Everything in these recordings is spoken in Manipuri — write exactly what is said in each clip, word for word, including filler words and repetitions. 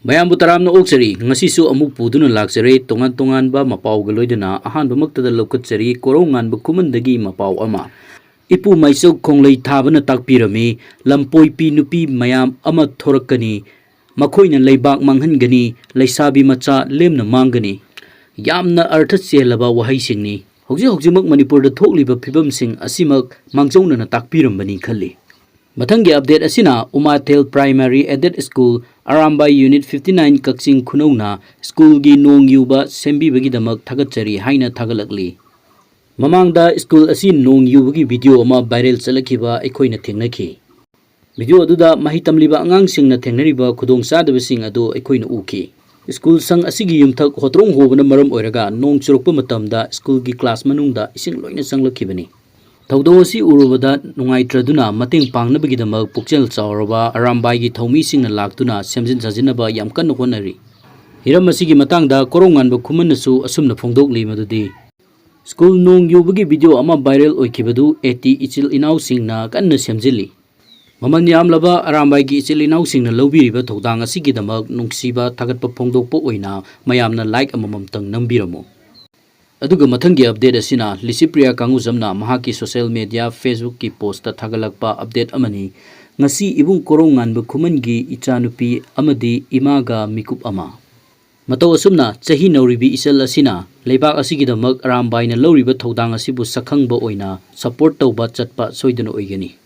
ꯃꯌꯥꯝꯕꯨ ꯇꯔꯥꯝꯅ ꯑꯣꯛꯆꯔꯤ꯫ ꯉꯁꯤꯁꯨ ꯑꯃꯨꯛ ꯄꯨꯗꯨꯅ ꯂꯥꯛꯆꯔꯦ ꯇꯣꯉꯥꯟ ꯇꯣꯉꯥꯟꯕ ꯃꯄꯥꯎꯒ ꯂꯣꯏꯅꯅ꯫ ꯑꯍꯥꯟꯕꯃꯛꯇꯗ ꯂꯧꯈꯠꯆꯔꯤ ꯀꯣꯔꯧꯉꯥꯟꯕ ꯈꯨꯃꯟꯗꯒꯤ ꯃꯄꯥꯎ ꯑꯃ꯫ ꯏꯄꯨ ꯃꯥꯏꯆꯧ ꯈꯣꯡꯂꯩ ꯊꯥꯕꯅ ꯇꯥꯛꯄꯤꯔꯝꯃꯤ, ꯂꯝꯄꯣꯏꯄꯤ ꯅꯨꯄꯤ ꯃꯌꯥꯝ ꯑꯃ ꯊꯣꯔꯛꯀꯅꯤ, ꯃꯈꯣꯏꯅ ꯂꯩꯕꯥꯛ ꯃꯥꯡꯍꯟꯒꯅꯤ, ꯂꯩꯁꯥꯕꯤ ꯃꯆꯥ ꯂꯦꯝꯅ ꯃꯥꯡꯒꯅꯤ꯫ ꯌꯥꯝꯅ ꯑꯔꯊ ꯆꯦꯜꯂꯕ ꯋꯥꯍꯩꯁꯤꯡꯅꯤ꯫ ꯍꯧꯖꯤꯛ ꯍꯧꯖꯤꯛꯃꯛ ꯃꯅꯤꯄꯨꯔꯗ ꯊꯣꯛꯂꯤꯕ ꯐꯤꯕꯝꯁꯤꯡ ꯑꯁꯤꯃꯛ ꯃꯥꯡꯖꯧꯅꯅ ꯇꯥꯛꯄꯤꯔꯝꯕꯅꯤ ꯈꯜꯂꯤ꯫ ꯃꯊꯪꯒꯤ ꯑꯞꯗꯦꯠ ꯑꯁꯤꯅ ꯎꯃꯥꯊꯦꯜ Primary Aided School, Arambai Unit fifty nine ꯀꯛꯆꯤꯡ ꯈꯨꯅꯧꯅ ꯁ꯭ꯀꯨꯜꯒꯤ ꯅꯣꯡ ꯌꯨꯕ ꯁꯦꯝꯕꯤꯕꯒꯤꯗꯃꯛ ꯊꯥꯒꯠꯆꯔꯤ ꯍꯥꯏꯅ ꯊꯥꯒꯠꯂꯛꯂꯤ꯫ ꯃꯃꯥꯡꯗ ꯁ꯭ꯀꯨꯜ ꯑꯁꯤ ꯅꯣꯡ ꯌꯨꯕꯒꯤ ꯚꯤꯗꯤꯑꯣ ꯑꯃ ꯚꯥꯏꯔꯦꯜ ꯆꯠꯂꯛꯈꯤꯕ ꯑꯩꯈꯣꯏꯅ ꯊꯦꯡꯅꯈꯤ꯫ ꯚꯤꯗꯤꯑꯣ ꯑꯗꯨꯗ ꯃꯍꯩ ꯇꯝꯂꯤꯕ ꯑꯉꯥꯡꯁꯤꯡꯅ ꯊꯦꯡꯅꯔꯤꯕ ꯈꯨꯗꯣꯡꯆꯥꯗꯕꯁꯤꯡ ꯑꯗꯨ ꯑꯩꯈꯣꯏꯅ ꯎꯈꯤ꯫ ꯁ꯭ꯀꯨꯜ ꯁꯪ ꯑꯁꯤꯒꯤ ꯌꯨꯝꯊꯛ ꯍꯣꯇ꯭ꯔꯣꯡ ꯍꯣꯕꯅ ꯃꯔꯝ ꯑꯣꯏꯔꯒ ꯅꯣꯡ ꯆꯨꯔꯛꯄ ꯃꯇꯝꯗ ꯁ꯭ꯀꯨꯜꯒꯤ ꯀ꯭ꯂꯥꯁ ꯃꯅꯨꯡꯗ ꯏꯁꯤꯡ ꯂꯣꯏꯅ ꯆꯪꯂꯛꯈꯤꯕꯅꯤ꯫ ꯊꯧꯗꯣꯛ ꯑꯁꯤ ꯎꯔꯨꯕꯗ ꯅꯨꯡꯉꯥꯏꯇ꯭ꯔꯗꯨꯅ ꯃꯇꯦꯡ ꯄꯥꯡꯅꯕꯒꯤꯗꯃꯛ ꯄꯨꯛꯆꯦꯜ ꯆꯥꯎꯔꯕ ꯑꯔꯥꯝꯕꯥꯏꯒꯤ ꯊꯧꯃꯤꯁꯤꯡꯅ ꯂꯥꯛꯇꯨꯅ ꯁꯦꯝꯖꯤꯟ ꯁꯥꯖꯤꯟꯅꯕ ꯌꯥꯝ ꯀꯟꯅ ꯍꯣꯠꯅꯔꯤ꯫ ꯍꯤꯔꯝ ꯑꯁꯤꯒꯤ ꯃꯇꯥꯡꯗ ꯀꯣꯔꯧꯉꯥꯟꯕ ꯈꯨꯃꯟꯅꯁꯨ ꯑꯁꯨꯝꯅ ꯐꯣꯡꯗꯣꯛꯂꯤ ꯃꯗꯨꯗꯤ, ꯁ꯭ꯀꯨꯜ ꯅꯣꯡ ꯌꯨꯕꯒꯤ ꯚꯤꯗꯤꯑꯣ ꯑꯃ ꯚꯥꯏꯔꯦꯜ ꯑꯣꯏꯈꯤꯕꯗꯨ ꯑꯦꯇꯤ ꯏꯆꯤꯜ ꯏꯅꯥꯎꯁꯤꯡꯅ ꯀꯟꯅ ꯁꯦꯝꯖꯤꯜꯂꯤ꯫ ꯃꯃꯜ ꯌꯥꯝꯂꯕ ꯑꯔꯥꯝꯕꯥꯏꯒꯤ ꯏꯆꯤꯜ ꯏꯅꯥꯎꯁꯤꯡꯅ ꯂꯧꯕꯤꯔꯤꯕ ꯊꯧꯗꯥꯡ ꯑꯁꯤꯒꯤꯗꯃꯛ ꯅꯨꯡꯁꯤꯕ ꯊꯥꯒꯠꯄ ꯐꯣꯡꯗꯣꯛꯄ ꯑꯣꯏꯅ ꯃꯌꯥꯝꯅ ꯂꯥꯏꯛ ꯑꯃꯃꯝꯇꯪ ꯅꯝꯕꯤꯔꯝꯃꯨ꯫ ꯑꯗꯨꯒ ꯃꯊꯪꯒꯤ ꯑꯞꯗꯦꯠ ꯑꯁꯤꯅ ꯂꯤꯁꯤꯄ꯭ꯔꯤꯌꯥ ꯀꯥꯡꯉꯨꯖꯝꯅ ꯃꯍꯥꯛꯀꯤ ꯁꯣꯁꯤꯌꯦꯜ ꯃꯦꯗꯤꯌꯥ Facebookꯀꯤ ꯄꯣꯁꯇ ꯊꯥꯒꯠꯂꯛꯄ ꯑꯞꯗꯦꯠ ꯑꯃꯅꯤ꯫ ꯉꯁꯤ ꯏꯕꯨꯡ ꯀꯣꯔꯧꯉꯥꯟꯕ ꯈꯨꯃꯟꯒꯤ ꯏꯆꯥꯅꯨꯄꯤ ꯑꯃꯗꯤ ꯏꯃꯥꯒ ꯃꯤꯀꯨꯞ ꯑꯃ꯫ ꯃꯇꯧ ꯑꯁꯨꯝꯅ ꯆꯍꯤ ꯅꯧꯔꯤꯕꯤ ꯏꯆꯜ ꯑꯁꯤꯅ ꯂꯩꯕꯥꯛ ꯑꯁꯤꯒꯤꯗꯃꯛ ꯑꯔꯥꯝꯕꯥꯏꯅ ꯂꯧꯔꯤꯕ ꯊꯧꯗꯥꯡ ꯑꯁꯤꯕꯨ ꯁꯛꯈꯪꯕ ꯑꯣꯏꯅ ꯁꯄꯣꯔꯠ ꯇꯧꯕ ꯆꯠꯄ ꯁꯣꯏꯗꯅ ꯑꯣꯏꯒꯅꯤ꯫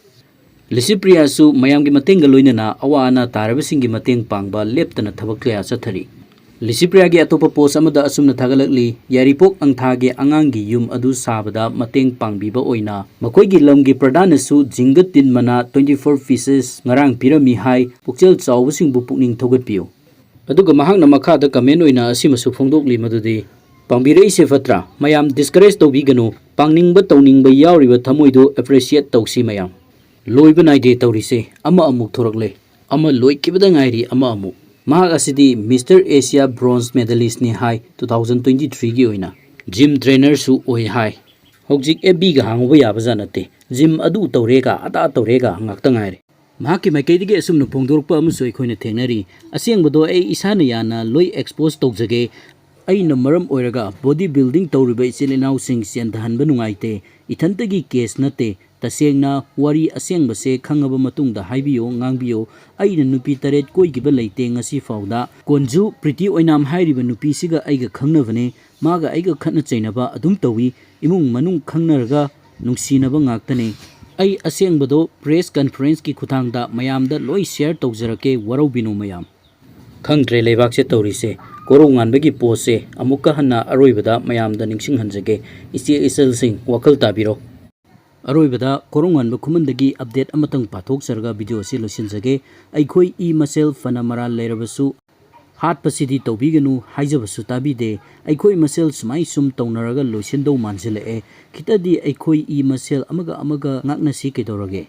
ꯂꯤꯁꯤꯄ꯭ꯔꯤꯌꯥꯁꯨ ꯃꯌꯥꯝꯒꯤ ꯃꯇꯦꯡꯒ ꯂꯣꯏꯅꯅ ꯑꯋꯥ ꯑꯅꯥ ꯇꯥꯔꯕꯁꯤꯡꯒꯤ ꯃꯇꯦꯡ ꯄꯥꯡꯕ ꯂꯦꯞꯇꯅ ꯊꯕꯛ ꯀꯌꯥ ꯆꯠꯊꯔꯤ꯫ ꯂꯤꯁꯤꯄ꯭ꯔꯤꯌꯥꯒꯤ ꯑꯇꯣꯞꯄ ꯄꯣꯁ ꯑꯃꯗ ꯑꯁꯨꯝꯅ ꯊꯥꯒꯠꯂꯛꯂꯤ, ꯌꯥꯏꯔꯤꯄꯣꯛ ꯑꯪꯊꯥꯒꯤ ꯑꯉꯥꯡꯒꯤ ꯌꯨꯝ ꯑꯗꯨ ꯁꯥꯕꯗ ꯃꯇꯦꯡ ꯄꯥꯡꯕꯤꯕ ꯑꯣꯏꯅ ꯃꯈꯣꯏꯒꯤ ꯂꯝꯒꯤ ꯄ꯭ꯔꯙꯥꯟꯅꯁꯨ ꯖꯤꯡꯒ ꯇꯤꯟ ꯃꯅꯥ twenty four pieces ꯉꯔꯥꯡ ꯄꯤꯔꯝꯃꯤ ꯍꯥꯏ꯫ ꯄꯨꯛꯆꯦꯜ ꯆꯥꯎꯕꯁꯤꯡꯕꯨ ꯄꯨꯛꯅꯤꯡ ꯊꯧꯒꯠꯄꯤꯌꯨ꯫ ꯑꯗꯨꯒ ꯃꯍꯥꯛꯅ ꯃꯈꯥꯗ ꯀꯃꯦꯟ ꯑꯣꯏꯅ ꯑꯁꯤꯃꯁꯨ ꯐꯣꯡꯗꯣꯛꯂꯤ ꯃꯗꯨꯗꯤ, ꯄꯥꯡꯕꯤꯔꯛꯏꯁꯦ ꯐꯠꯇ꯭ꯔꯥ? ꯃꯌꯥꯝ ꯗꯤꯁꯀꯔꯦꯖ ꯇꯧꯕꯤꯒꯅꯨ, ꯄꯥꯡꯅꯤꯡꯕ ꯇꯧꯅꯤꯡꯕ ꯌꯥꯎꯔꯤꯕ ꯊꯃꯣꯏꯗꯨ ꯑꯦꯄ꯭ꯔꯤꯁꯤꯌꯦꯠ ꯇꯧꯁꯤ ꯃꯌꯥꯝ꯫ ꯂꯣꯏꯕ ꯅꯥꯏꯗꯦ ꯇꯧꯔꯤꯁꯦ, ꯑꯃ ꯑꯃꯨꯛ ꯊꯣꯔꯛꯂꯦ, ꯑꯃ ꯂꯣꯏꯈꯤꯕꯗ ꯉꯥꯏꯔꯤ ꯑꯃ ꯑꯃꯨꯛ꯫ ꯃꯍꯥꯛ ꯑꯁꯤꯗꯤ ꯃꯤꯁꯇꯔ ꯑꯦꯁꯤꯌꯥ ꯕ꯭ꯔꯣꯟꯖ ꯃꯦꯗꯂꯤꯁꯅꯤ ꯍꯥꯏ two thousand twenty threeꯒꯤ ꯑꯣꯏꯅ꯫ ꯖꯤꯝ ꯇ꯭ꯔꯦꯅꯔꯁꯨ ꯑꯣꯏ ꯍꯥꯏ꯫ ꯍꯧꯖꯤꯛ ꯑꯦꯐ ꯕꯤꯒ ꯍꯥꯡꯉꯨꯕ ꯌꯥꯕꯖꯥꯠ ꯅꯠꯇꯦ꯫ ꯖꯤꯝ ꯑꯗꯨ ꯇꯧꯔꯦꯒ ꯑꯗꯥ ꯇꯧꯔꯦꯒ ꯉꯥꯛꯇ ꯉꯥꯏꯔꯦ꯫ ꯃꯍꯥꯛꯀꯤ ꯃꯥꯏꯀꯩꯗꯒꯤ ꯑꯁꯨꯝꯅ ꯐꯣꯡꯗꯣꯔꯛꯄ ꯑꯃꯁꯨ ꯑꯩꯈꯣꯏꯅ ꯊꯦꯡꯅꯔꯤ꯫ ꯑꯁꯦꯡꯕꯗꯣ ꯑꯩ ꯏꯁꯥꯅ ꯌꯥꯅ ꯂꯣꯏ expose ꯇꯧꯖꯒꯦ꯫ ꯑꯩꯅ ꯃꯔꯝ ꯑꯣꯏꯔꯒ body building ꯇꯧꯔꯤꯕ ꯏꯆꯤꯜ ꯏꯅꯥꯎꯁꯤꯡ ꯆꯦꯟꯊꯍꯟꯕ ꯅꯨꯡꯉꯥꯏꯇꯦ꯫ ꯏꯊꯟꯇꯒꯤ case ꯅꯠꯇꯦ꯫ ꯇꯁꯦꯡꯅ ꯋꯥꯔꯤ ꯑꯁꯦꯡꯕꯁꯦ ꯈꯪꯉꯕ ꯃꯇꯨꯡꯗ ꯍꯥꯏꯕꯤꯌꯨ, ꯉꯥꯡꯕꯤꯌꯨ꯫ ꯑꯩꯅ ꯅꯨꯄꯤ ꯇꯔꯦꯠ ꯀꯣꯏꯈꯤꯕ ꯂꯩꯇꯦ ꯉꯁꯤ ꯐꯥꯎꯗ꯫ ꯀꯣꯟꯖꯨ ꯄ꯭ꯔꯤꯇꯤ ꯑꯣꯏꯅꯥꯝ ꯍꯥꯏꯔꯤꯕ ꯅꯨꯄꯤꯁꯤꯒ ꯑꯩꯒ ꯈꯪꯅꯕꯅꯦ꯫ ꯃꯥꯒ ꯑꯩꯒ ꯈꯠꯅ ꯆꯩꯅꯕ ꯑꯗꯨꯝ ꯇꯧꯏ꯫ ꯏꯃꯨꯡ ꯃꯅꯨꯡ ꯈꯪꯅꯔꯒ ꯅꯨꯡꯁꯤꯅꯕ ꯉꯥꯛꯇꯅꯦ꯫ ꯑꯩ ꯑꯁꯦꯡꯕꯗꯣ press conference ꯀꯤ ꯈꯨꯊꯥꯡꯗ ꯃꯌꯥꯝꯗ ꯂꯣꯏ share ꯇꯧꯖꯔꯛꯀꯦ, ꯋꯥꯔꯧꯕꯤꯅꯨ ꯃꯌꯥꯝ꯫ ꯈꯪꯗ꯭ꯔꯦ ꯂꯩꯕꯥꯛꯁꯦ ꯇꯧꯔꯤꯁꯦ꯫ ꯀꯣꯔꯧꯉꯥꯟꯕꯒꯤ post ꯁꯦ ꯑꯃꯨꯛꯀ ꯍꯟꯅ ꯑꯔꯣꯏꯕꯗ ꯃꯌꯥꯝꯗ ꯅꯤꯡꯁꯤꯡꯍꯟꯖꯒꯦ꯫ ꯏꯆꯦ ꯏꯆꯜꯁꯤꯡ ꯋꯥꯈꯜ ꯇꯥꯕꯤꯔꯣ꯫ ꯑꯔꯣꯏꯕꯗ ꯀꯣꯔꯧꯉꯥꯟꯕ ꯈꯨꯃꯟꯗꯒꯤ update ꯑꯃꯇꯪ ꯄꯥꯊꯣꯛꯆꯔꯒ video ꯑꯁꯤ ꯂꯣꯏꯁꯤꯟꯖꯒꯦ꯫ ꯑꯩꯈꯣꯏ ꯏ ꯃꯁꯦꯜ ꯐꯅ ꯃꯔꯥꯜ ꯂꯩꯔꯕꯁꯨ ꯍꯥꯠꯄꯁꯤꯗꯤ ꯇꯧꯕꯤꯒꯅꯨ, ꯍꯥꯏꯖꯕꯁꯨ ꯇꯥꯕꯤꯗꯦ꯫ ꯑꯩꯈꯣꯏ ꯃꯁꯦꯜ ꯁꯨꯃꯥꯏ ꯁꯨꯝ ꯇꯧꯅꯔꯒ ꯂꯣꯏꯁꯤꯟꯗꯧ ꯃꯥꯟꯁꯤꯜꯂꯛꯑꯦ꯫ ꯈꯤꯇꯗꯤ ꯑꯩꯈꯣꯏ ꯏ ꯃꯁꯦꯜ ꯑꯃꯒ ꯑꯃꯒ ꯉꯥꯛꯅꯁꯤ ꯀꯩꯗꯧꯔꯒꯦ?